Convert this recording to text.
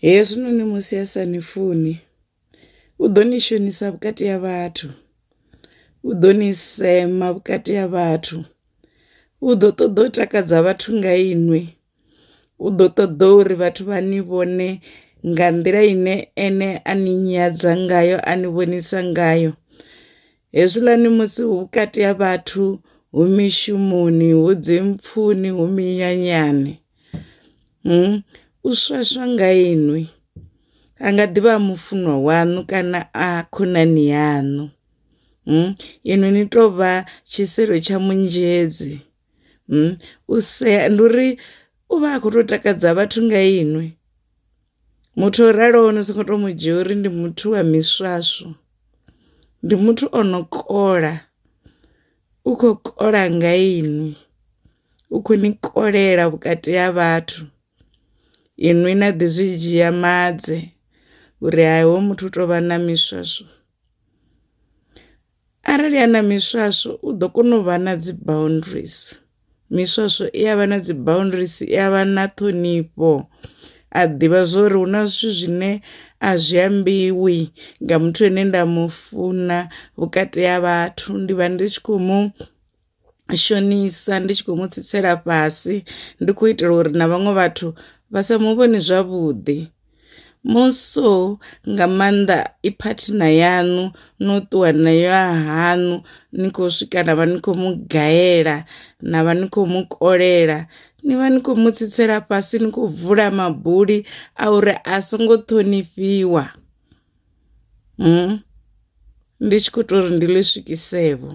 Hezwinoni musi a sa ni funi u ḓo ni shonisa vhukati ha vhathu, u ḓo ni sema vhukati ha vhathu, u ḓo ṱoḓa u takadza vhathu nga inwi, u ḓo ṱoḓa uri vhathu vha ni vhone nga nḓila ine ene a ni nyadza ngayo a ni vhonisa ngayo. Hezwiḽani musi hu vhukati ha vhathu hu mishumoni hu dzi mpfuni hu minyanyani u swaswa nga inwi a nga ḓivha a mufunwa waṋu kana a khonani yaṋu inwi ni tovha tshiselo tsha munzhedzi u sea ndi uri u vha a kho to takadza vhathu nga inwi. Muthu o raloho ni songo to mu dzhia uri ndi muthu wa miswaswo ndi muthu ono kola u kho kola nga inwi u kho ni kolela vhukati ha vhathu inwi na ḓi zwi dzhia madze uri hai hoyu muthu u tou vha na miswaswo. Arali a na miswaswo u ḓo kona u vha na dzi boundaries miswaswo i avha na dzi boundaries i avha na ṱhonifho a ḓivha zwori hu na zwithu zwine a zwi ambiwi nga muthu ane nda mufuna vhukati ha vhathu ndi vha ndi tshi khou mu shonisa ndi tshi kho mu tsitsela fhasi ndi khou itela uri na vhaṅwe vhathu vha sa muvhone zwavhuḓi. More so nga maanḓa i phathina yaṋu no ṱuwa nayo ha haṋu ni kho swika na vha ni khou mu gayela na vha ni khou mu kolela ni vha ni khou mu tsitsela fhasi ni khou bvula mabuli a uri a songo ṱhonifhiwa ndi tshi kho tori ndi ḽi swikise vho.